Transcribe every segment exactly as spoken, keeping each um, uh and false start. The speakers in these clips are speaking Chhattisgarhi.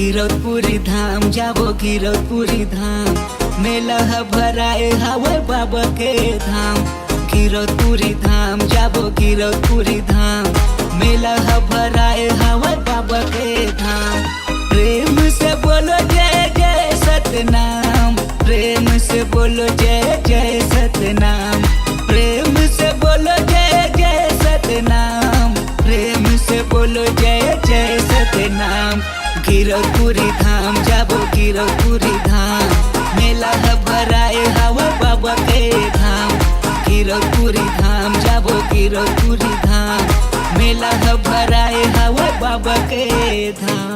गिरौदपुरी धाम जाबो, गिरौदपुरी धाम, मेला ह भराए हावय बाबा के धाम। गिरौदपुरी धाम जाबो, गिरौदपुरी धाम, मेला ह भराए हावय बाबा के धाम। प्रेम से बोलो जय जय सतनाम, प्रेम से बोलो जय जय सतनाम, प्रेम से बोलो जय जय सतनाम, प्रेम से बोलो जय जय सतनाम। गिरौदपुरी धाम जाबो, गिरौदपुरी धाम, मेला ह भराए हावय बाबा के धाम। गिरौदपुरी धाम जाबो, गिरौदपुरी धाम, मेला ह भराए हावय बाबा के धाम।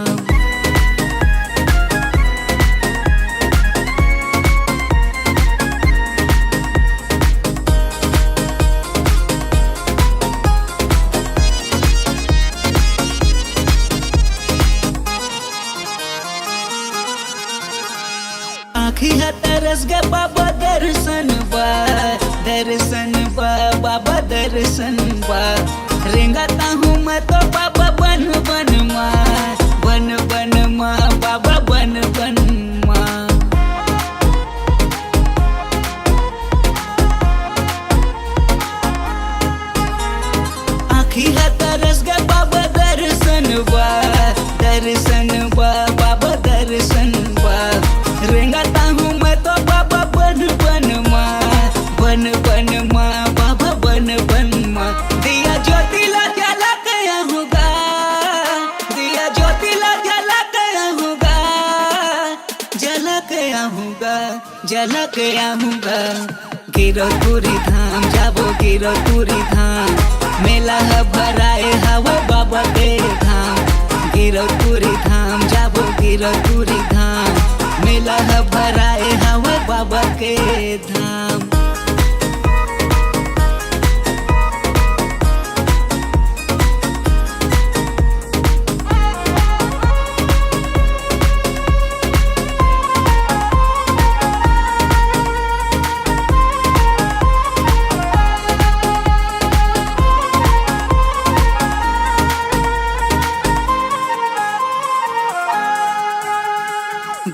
आँखी ह तरस गे बाबा दर्शन बा, दर्शन बा, बाबा दर्शन बा। रेंगत आहूँ मैं तो बाबा बन बन मा, बन बन मा, बाबा बन बन मा। आँखी ह तरस गे बाबा दर्शन बा, दर्शन बा, बाबा दर्शन बा। रेंगत आहूँ मैं तो बाबा बन बन मा, बन बन मा, बाबा बन बन मा। दिया ज्योति ला जला के आहूँ गा, दिया ज्योति ला जला के आहूँ गा, जला के आहूँ गा, जला के आहूँ गा। गिरौदपुरी धाम जाबो, गिरौदपुरी धाम, मेला ह भराए हावय बाबा के धाम। गिरौदपुरी धाम जाबो, गिरौदपुरी धाम, मेला ह भराए हावय बाबा के धाम।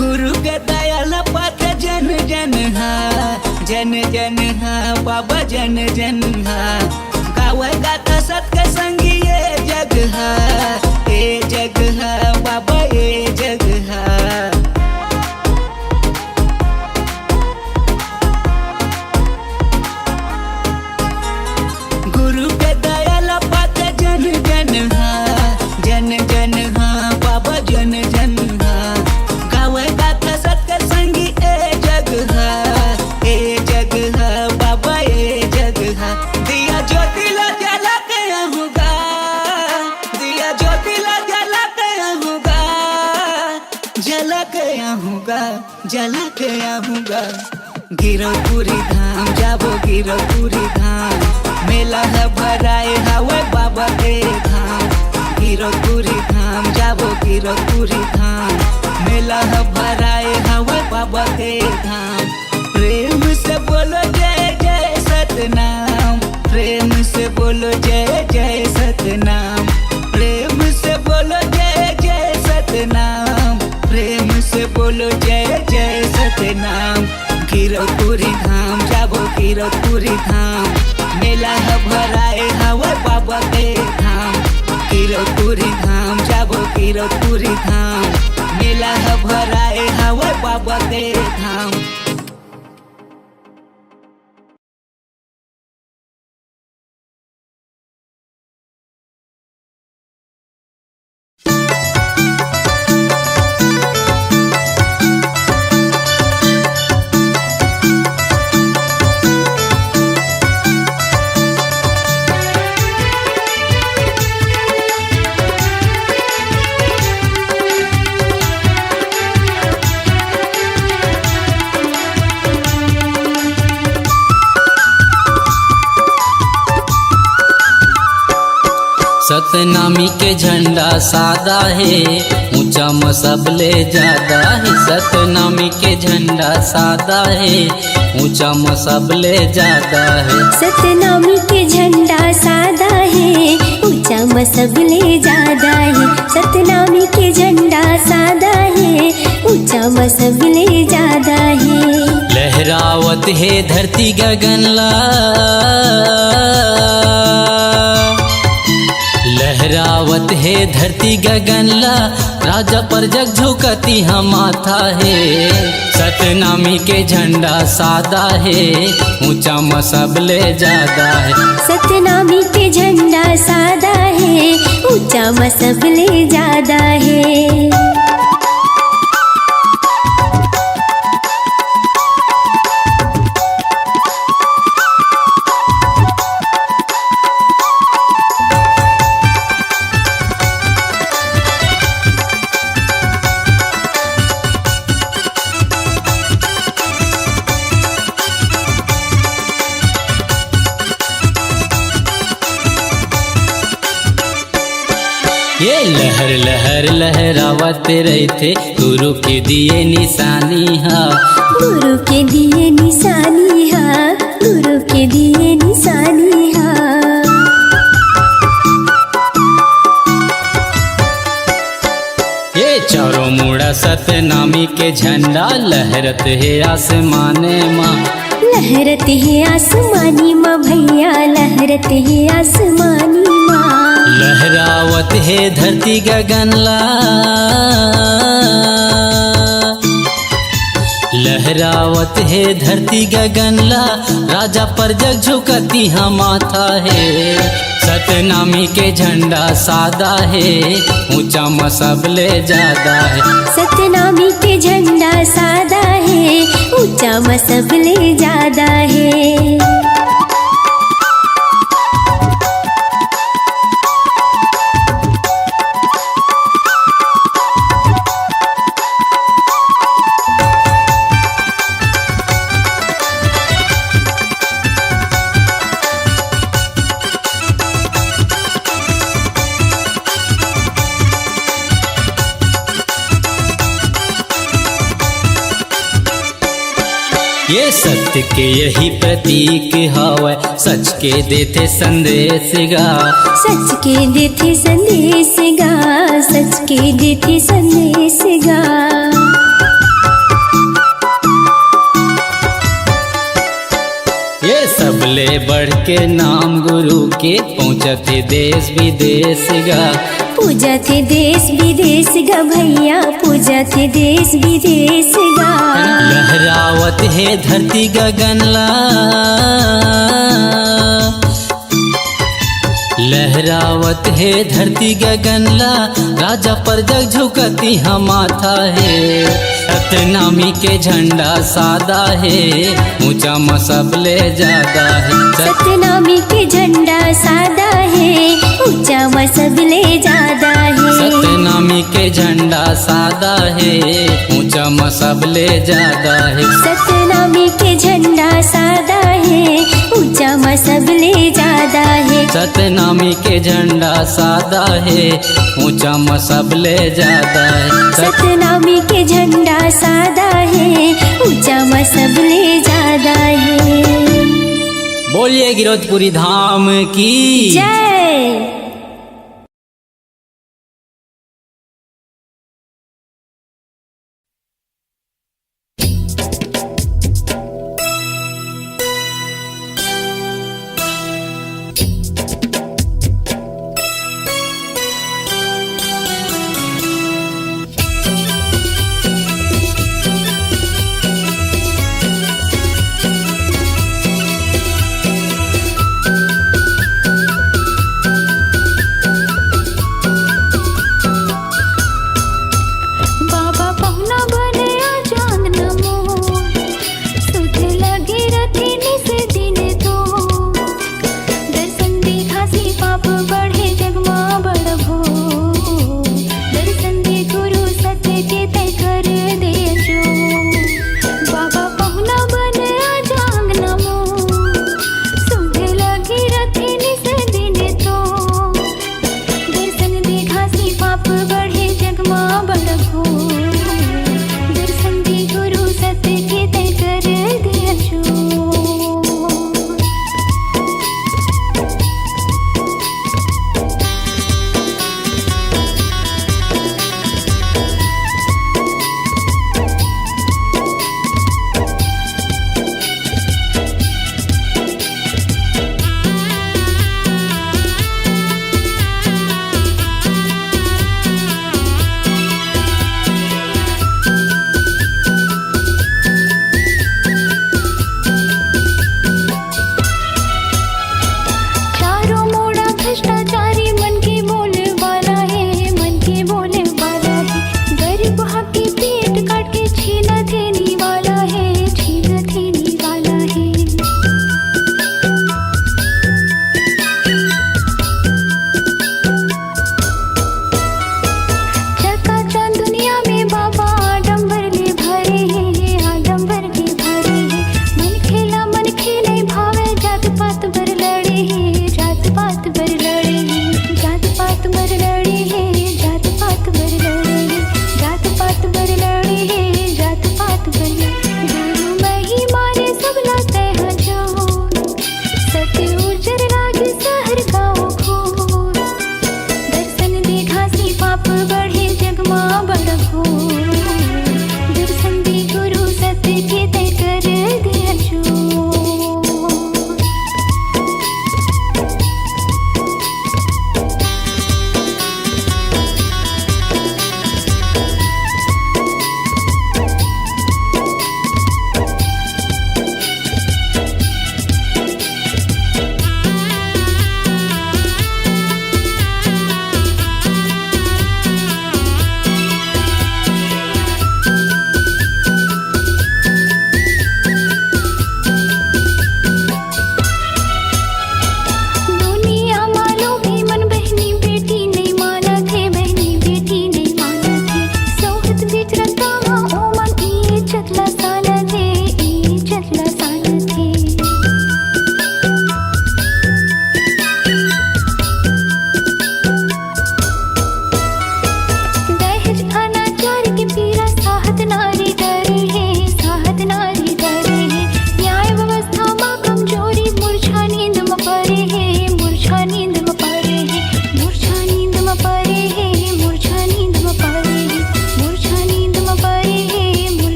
गुरु के दया ल पाथे जन जन हा, जन जन हा, बाबा जन जन हा। गावय गाथा सत के संगी ए जग हा, ए जग हा, बाबा ए जग हा। गुरु के दया ल पाथे जन जन हा, जन जन हा, बाबा जन जन हा। गावय गाथा सत के संगी ए जग हा, ए जग हा, बाबा ए जग हा। दिया ज्योति ला जला के आहूँ गा, दिया ज्योति ला जला के आहूँ गा, जला के आहूँ गा, जला के आहूँ गा। गिरौदपुरी धाम जाबो, गिरौदपुरी धाम, मेला ह भराए हावय बाबा के धाम। गिरौदपुरी धाम जाबो, गिरौदपुरी धाम, मेला ह भराए हावय बाबा के धाम। प्रेम से बोलो जय जय सतनाम, प्रेम से बोलो जय जय सतनाम, प्रेम से बोलो जय जय सतनाम, प्रेम से बोलो जय जय सतनाम। गिरौदपुरी धाम जाबो, गिरौदपुरी धाम, मेला ह भराए हावय बाबा के धाम। गिरौदपुरी धाम जाबो, गिरौदपुरी धाम, मेला ह भराए हावय बाबा के धाम। सतनामी के झंडा सादा हे, ऊंचा म सबले जादा हे। सतनामी के झंडा सादा हे, ऊंचा म सबले जादा हे। सतनामी के झंडा सादा हे, ऊंचा म सबले जादा हे। सतनामी के झंडा सादा हे, ऊंचा म सबले जादा हे। लहरावत हे धरती गगन ला, लहरावत हे धरती गगन ला, राजा परजग झुकत इहाँ माथा हे। सतनामी के झंडा सादा हे, ऊंचा म सबले जादा हे। सतनामी के झंडा सादा हे, ऊंचा म सबले जादा हे। ये लहर लहर लहरावत रहिथे गुरु के दिए निशानी हा। गुरु के दिए निशानी हा, गुरु के दिए निशानी हा। ये चारों मुड़ा सतनामी के झंडा लहरत हे आसमान मा। लहरत हे आसमानी मा भैया, लहरत हे आसमानी मा। लहरावत हे धरती गगन ला, लहरावत हे धरती गगन ला, राजा परजग झुकत इहाँ माथा हे। सतनामी के झंडा सादा हे, ऊंचा म सबले जादा हे। सतनामी के झंडा सादा हे, ऊंचा म सबले जादा हे। ये सत्य के यही प्रतीक हवय, सच के देथे संदेश गा। सच के देथे संदेश गा, सच के देथे संदेश गा। ये सबले बढ़ के नाम गुरु के, पहुँचत हे देश विदेश गा। पूजत हे देश विदेश गा भैया, पूजत हे देश विदेश गा। लहरावत हे धरती गगन ला, लहरावत हे धरती गगन ला, राजा परजग झुकत इहाँ माथा हे। सतनामी के झंडा सादा हे, ऊंचा म सबले जादा हे। सतनामी के झंडा सादा हे, ऊंचा म सबले जादा हे। सतनामी के झंडा सादा हे, ऊंचा म सबले जादा हे। सतनामी के झंडा सादा हे, ऊंचा म सबले जादा हे। सतनामी के झंडा सादा हे, ऊंचा म सबले जादा हे। सतनामी के झंडा सादा हे, ऊंचा म सबले जादा हे। बोलिए गिरौदपुरी धाम की जय।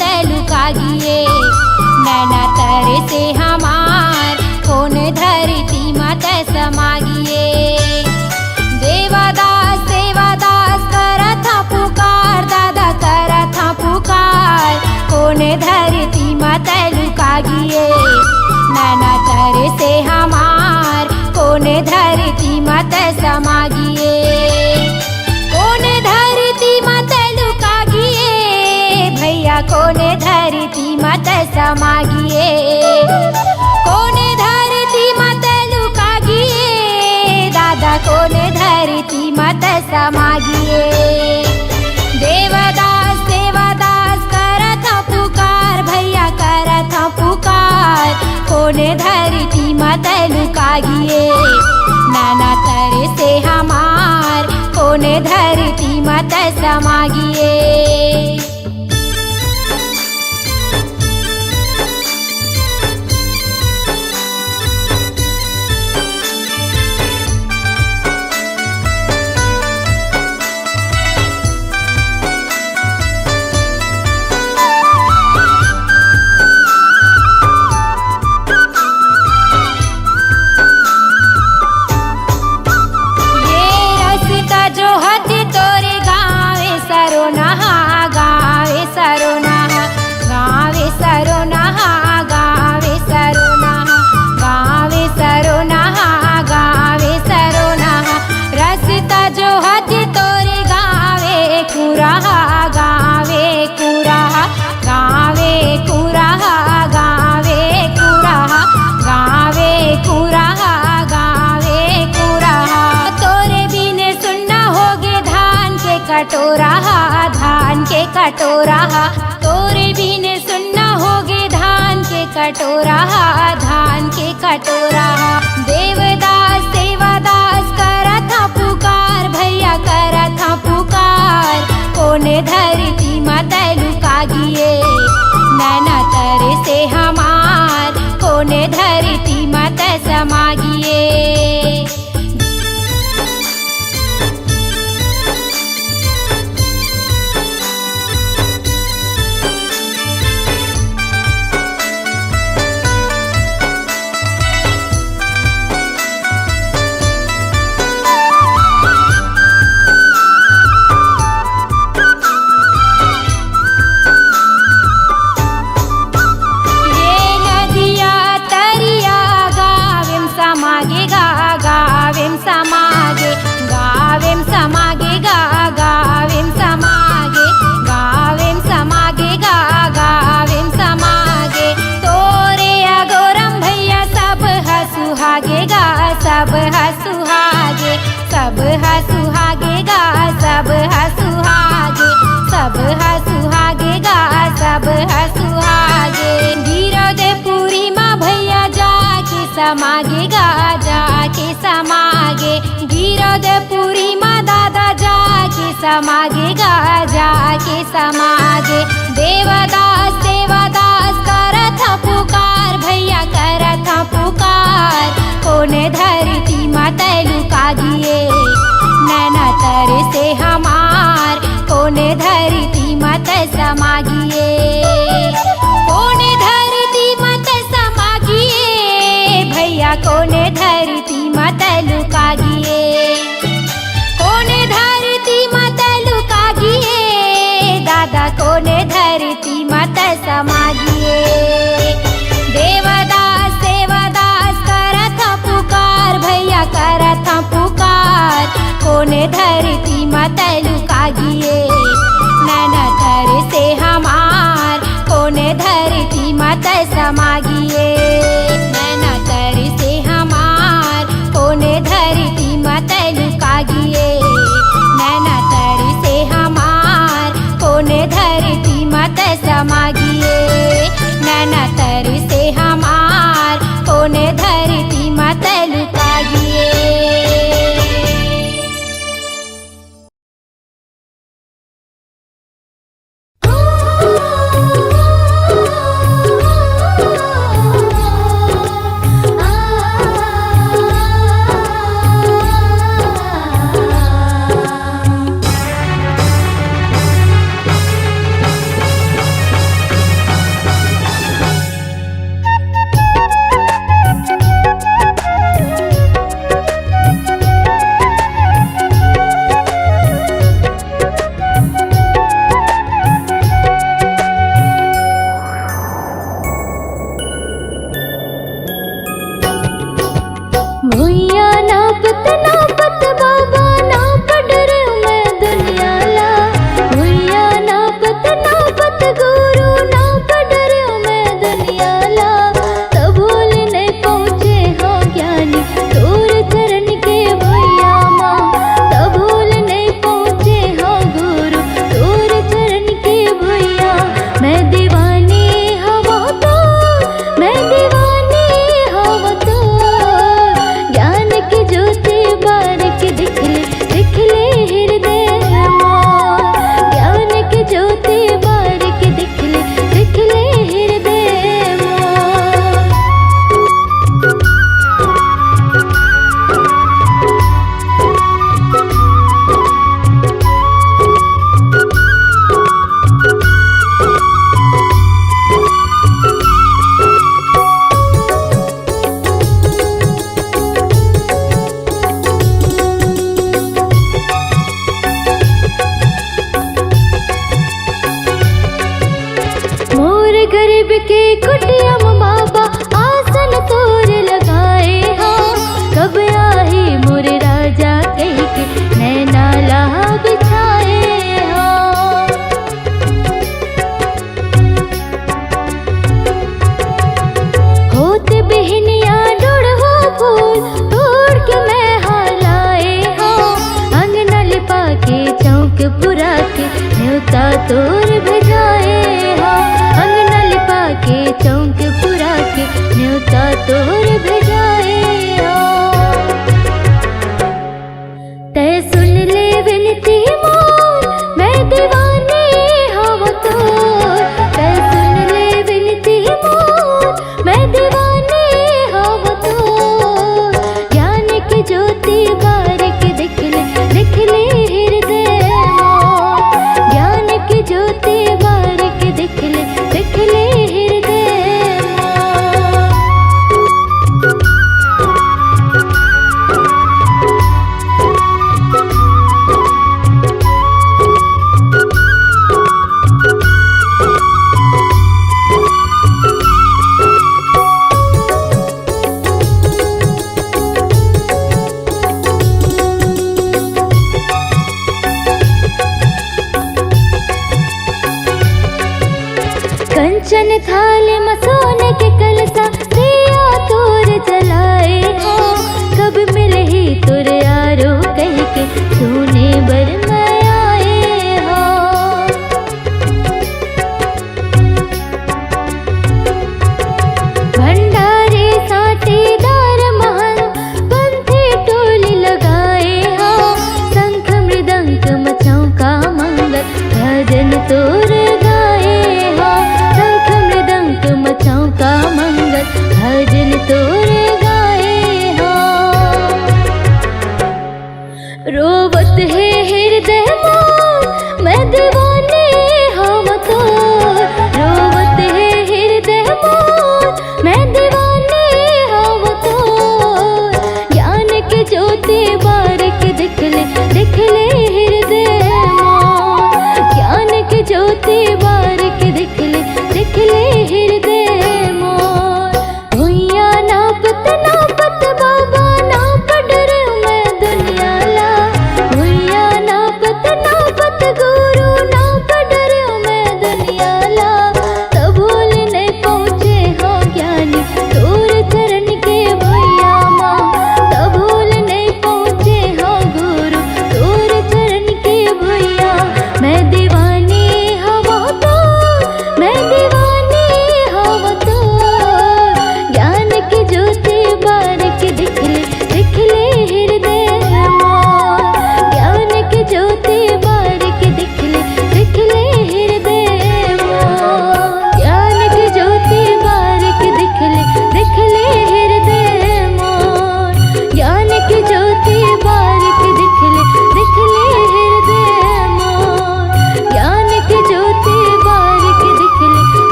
तै लुका गिए। नैना तरे से हमार, कोन धरती म तै समा गिए। देवदास, देवदास करत ह पुकार, दादा करत ह पुकार, कोन धरती म तै लुका गिए। नैना तरे से हमार, कोन धरती म तै समा गिए। कोन धरती म तै लुका गिए, भैया कोन धरती म तै समा गिए। कोन धरती म तै लुका गिए, दादा कोन धरती म तै समा गिए। देवदास, देवदास करत ह पुकार, भैया करत ह पुकार, कोन धरती म तै लुका गिए। नैना तरे से हमार, कोन धरती म तै समा गिए। ये रस्ता जोहत तोरे गाँवे सरोनहा, गाँवे सरोनहा, गाँवे सरोनहा, गाँवे सरोनहा, गाँवे सरोनहा, गाँवे सरोनहा। रस्ता जोहत तोरे गाँवे कुरहा, गाँवे कुरहा, गाँवे कुरहा, गाँवे कुरहा, गाँवे कुरहा, गाँवे कुरहा। तोरे बिन सुन्ना होगे धान के कटोरा हा, धान के कटोरा हा। तोरे बिन सुन्ना होगे धान के कटोरा हा, धान के कटोरा हा। देवदास, देवदास करत ह पुकार, भैया करत ह पुकार, कोन धरती म तै लुका गिए। नैना तरे से हमार, कोन धरती म तै समा गिए। ये नदिया तरिया गावेम समा गे गा, गावेम समा गे, गावेम समा गे गा, गावेम समा गे, गावेम समा गे गा, गावेम समा गे। तोरे अगोरम भैया सब ह सुहागे गा, सब ह सुहागे, सब ह सुहागे गा, सब ह सुहागे, सब ह सुहागे गा, सब ह सुहागे। गिरौदपुरी म भैया जाके समा गे गा, जाके समा गे। गिरौदपुरी म दादा जाके समा गे गा, जाके समा गे। देवदास, देवदास करत ह पुकार, भैया करत ह पुकार, कोन धरती म तै लुका गिए। नैना तरे से हमार, कोन धरती म तै समा गिए। कोन धरती म तै समा गिए, भैया कोन धरती म तै लुका गिए। कोन धरती म तै लुका गिए, दादा कोन धरती म तै समा गिए। देवदास, देवदास करत ह पुकार, भैया करत ह पुकार, कोन धरती म तै लुका गिए। नैना तरे से हमार, कोन धरती म तै समा गिए। नैना तरे से हमार, कोन धरती म तै लुका गिए। नैना तरे से हमार, कोन धरती म तै समा गिए। नैना तरे से हमार, कोन धरती म तै लुका गिए। सतगुरु नाप डरेंव मैं दुनिया ला, तभो ले नइ पहुँचे हँव ज्ञानी तोर चरण के भुइयाँ मा। तभो ले नइ पहुँचे हँव गुरु तोर चरण के भुइयाँ। मैं दीवानी हवँ तोर, मैं दीवानी हवँ तोर। ज्ञान के ज्योति बार के दिख ले, दिख ले हृदय मोर। ज्ञान के ज्योति बार के दिख ले, दिख ले हृदय मोर। मोर गरीब के कुटिया म बाबा आसन तोर लगाए हँव। कब आही मोर राजा कहिके नैना ला बिछाए हँव। होत बिहनिया डोड़हो फूल तोड़ के मैं हा लाए हँव। अंगना लिपा के चौक पुरा के नेवता तोर भेजाए हँव। अंगना लिपा के चौक पुरा के नेवता तोर भेजाए हँव। तैं सुन ले विनती मोर, मैं दीवानी हवँ तोर। तैं सुन ले विनती मोर, मैं दीवानी हवँ तोर। ज्ञान के ज्योति बार के दिख ले, दिख ले हृदय मोर। ज्ञान के ज्योति बार के दिख ले, दिख ले हृदय मोर। कंचन थाल म सोन के कलसा, दिया तोर जलाए हँव। कब मिलही तोर आरो कहिके सुने बर मैं आए हँव। भंडारी साटीदार महंत पंथी टोली लगाए हँव। शंख मृदंग म चौका मंगल भजन तोर गाए हँव। शंख मृदंग म चौका मंगल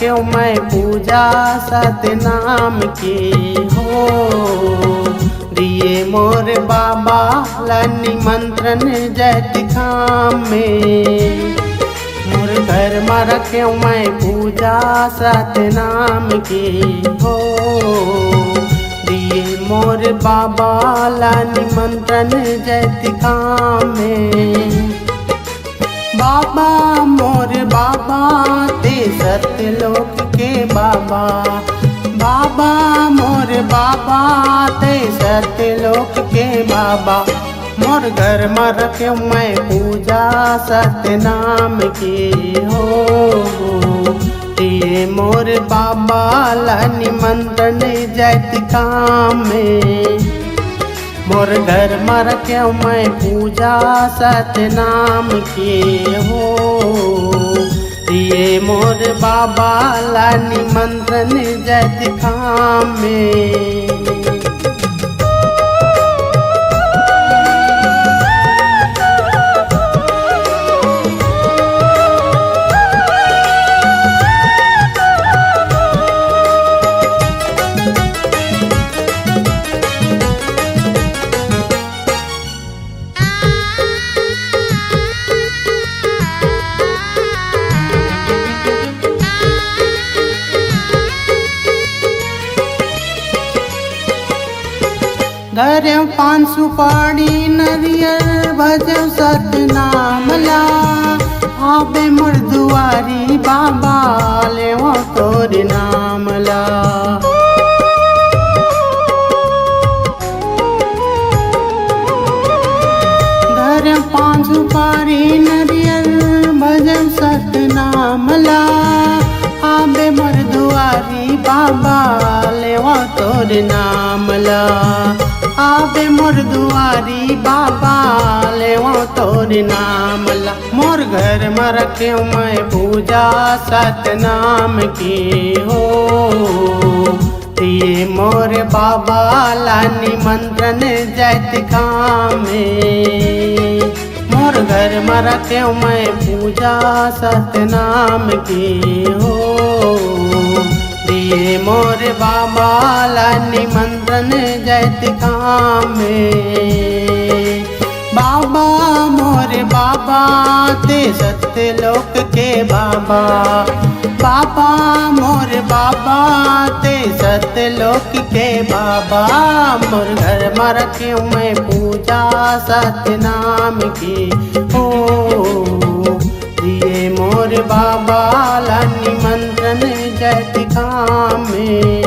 मैं पूजा सतनाम के हो, दिए मोर बाबा ला निमंत्रण जैत काम में। मोर घर म रखेव मैं पूजा सतनाम के हो, दिए मोर बाबा ला निमंत्रण जैत काम में। बाबा मोर बाबा ते सत्यलोक के बाबा, बाबा मोर बाबा ते सत्यलोक के बाबा। मोर घर म रखेव मैं पूजा सतनाम के हो, ते मोर बाबा ला निमंत्रण जैत काम में। मोर घर म रखेव मैं पूजा सतनाम के हो, ये मोर बाबा ला निमंत्रण जैत काम में। धरेव पान सुपारी नरियर, भजेव सतनाम ला। आबे मोर दुआरी बाबा, लेवो तोर नाम ला। धरेव पान सुपारी नरियर, भजेव सतनाम ला। आबे मोर दुआरी बाबा, लेवो तोर नाम ला। आबे मोर दुआरी बाबा, लेवो तोर नाम ला। मोर घर म रखेव मैं पूजा सतनाम के हो, ये मोर बाबा ला निमंत्रण जैत काम में। मोर घर म रखेव मैं पूजा सतनाम के हो, दिए मोर बाबा ला निमंत्रण जैत काम में। बाबा मोर बाबा ते सत्यलोक के बाबा, बाबा मोर बाबा ते सत्यलोक के बाबा। मोर घर म रखेव मैं पूजा सतनाम के हो, दिए मोर बाबा ला निमंत्रण जैत काम में।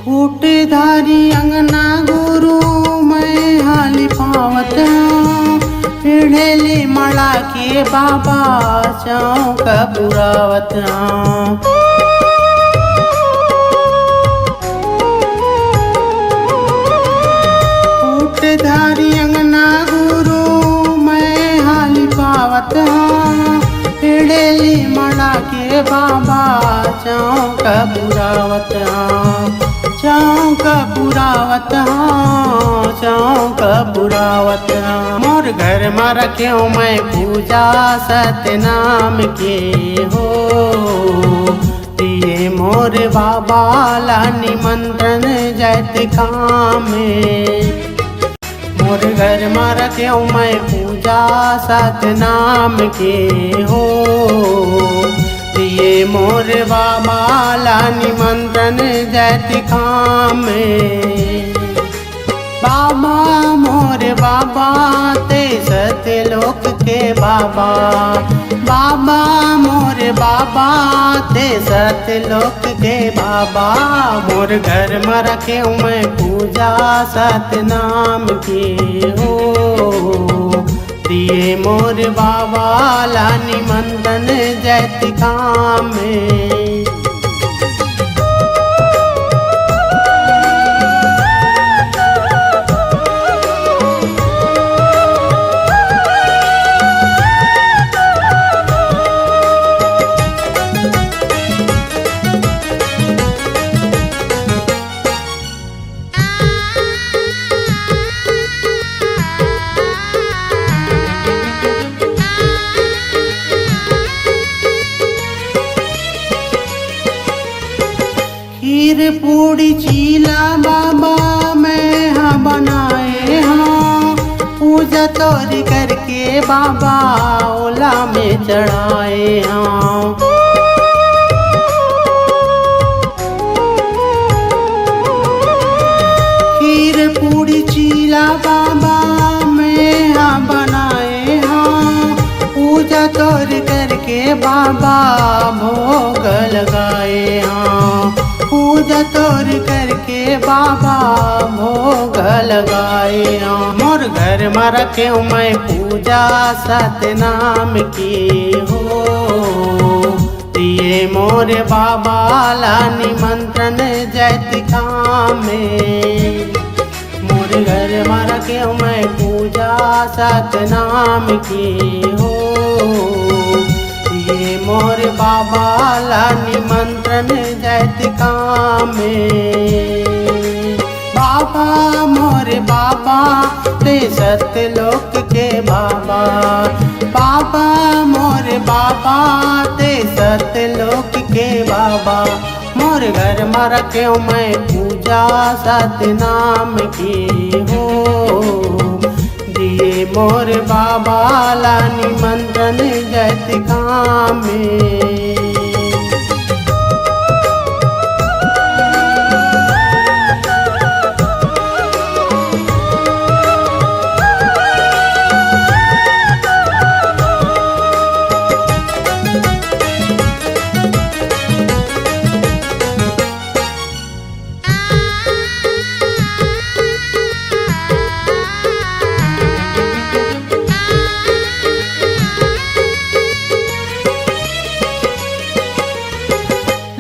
खूंटधारी अंगना गुरु मैं हाली पावत हंव, पीढ़े ले मड़ा के बाबा चौक पुरावत हंव। खूंटधारी अंगना गुरु मैं हाली पावत हंव, पीढ़े ले मड़ा के बाबा चौक पुरावत हंव, चौक पुरावत हंव, चौक पुरावत हंव। मोर घर म रखेव मैं पूजा सतनाम के हो, दिए मोर बाबा ला निमंत्रण जैत काम में। मोर घर म रखेव मैं पूजा सतनाम के हो, दिए मोर बाबा ला निमंत्रण जैत काम में। बाबा मोर बाबा ते सत्यलोक के बाबा, बाबा मोर बाबा ते सत्यलोक के बाबा। मोर घर म रखेव मैं पूजा सतनाम के हो, दिए मोर बाबा ला निमंत्रण जैत काम में। खीर पूड़ी चीला बाबा मैं हा बनाए हंव, पूजा तोर करके बाबा ओला मैं चढ़ाए हंव। खीर पूड़ी चीला बाबा मैं हा बनाए हंव, पूजा तोर करके बाबा भोग लगाए हंव, पूजा तोर करके बाबा भोग लगाए हंव। मोर घर म रखेंव मैं पूजा सतनाम के हो, दिए मोर बाबा ला निमंत्रण जैत काम में। मोर घर म रखेंव मैं पूजा सतनाम के हो, दिए मोर बाबा ला निमंत्रण जैत काम में। बाबा मोर बाबा, तें सतलोक के बाबा, बाबा मोर बाबा, तें सतलोक के बाबा। मोर घर म रखेंव मैं पूजा सतनाम के हो, दिए मोर बाबा ला निमंत्रण जैत काम में।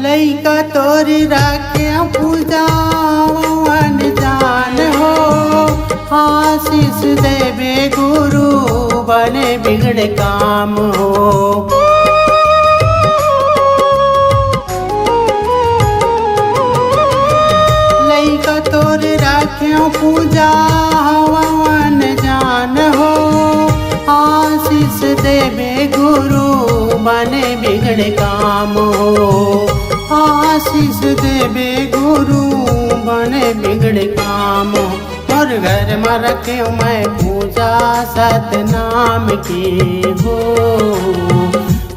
लइका तोर राखे पूजा अनजान हो, आशीष देबे गुरु बने बिगड़े काम हो। लइका तोर राखे पूजा हवा अनजान हो, आशीष देबे गुरु बने बिगड़े काम हो, आशीष देबे गुरु बने बिगड़े काम हो। मोर घर म रखेंव मैं पूजा सतनाम के हो,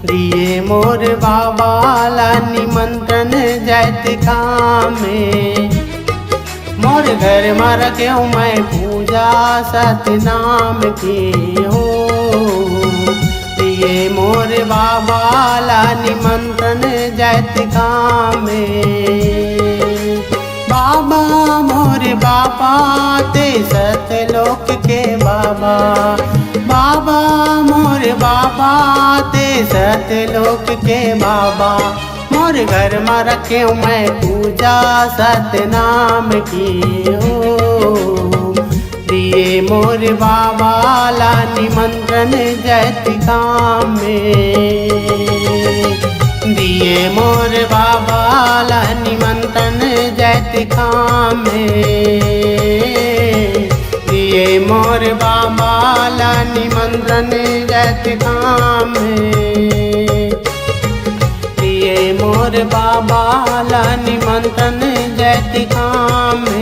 दिए मोर बाबा ला निमंत्रण जैत काम में। मोर घर म रखेंव मैं पूजा सतनाम के हो, दिए मोर बाबा ला निमंत्रण जैत काम में। बाबा मोर बाबा, तें सतलोक के बाबा, बाबा मोर बाबा, तें सतलोक के बाबा। मोर घर म रखेंव मैं पूजा सतनाम के हो, दिए मोर बाबा ला निमंत्रण जैत काम में। दिए मोर बाबा ला निमंत्रण जैत काम में। दिए मोर बाबा ला निमंत्रण जैत काम में। दिए मोर बाबा ला निमंत्रण जैत काम में।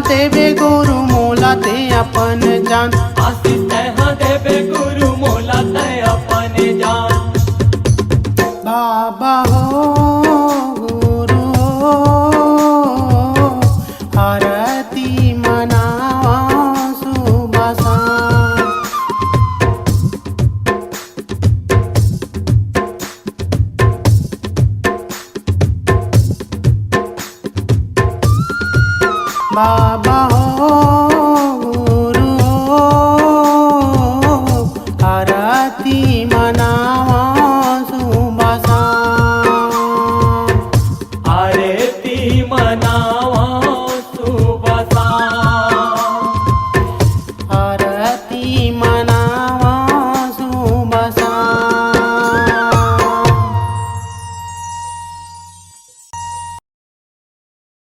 देबे गुरु मोला ते अपन जान। आशीष तैहा देबे गुरु मोला तै अपन जान। बाबा हो गुरु हो, आरती मनावा सुबह शाम। बाबा हो गुरु हो, आरती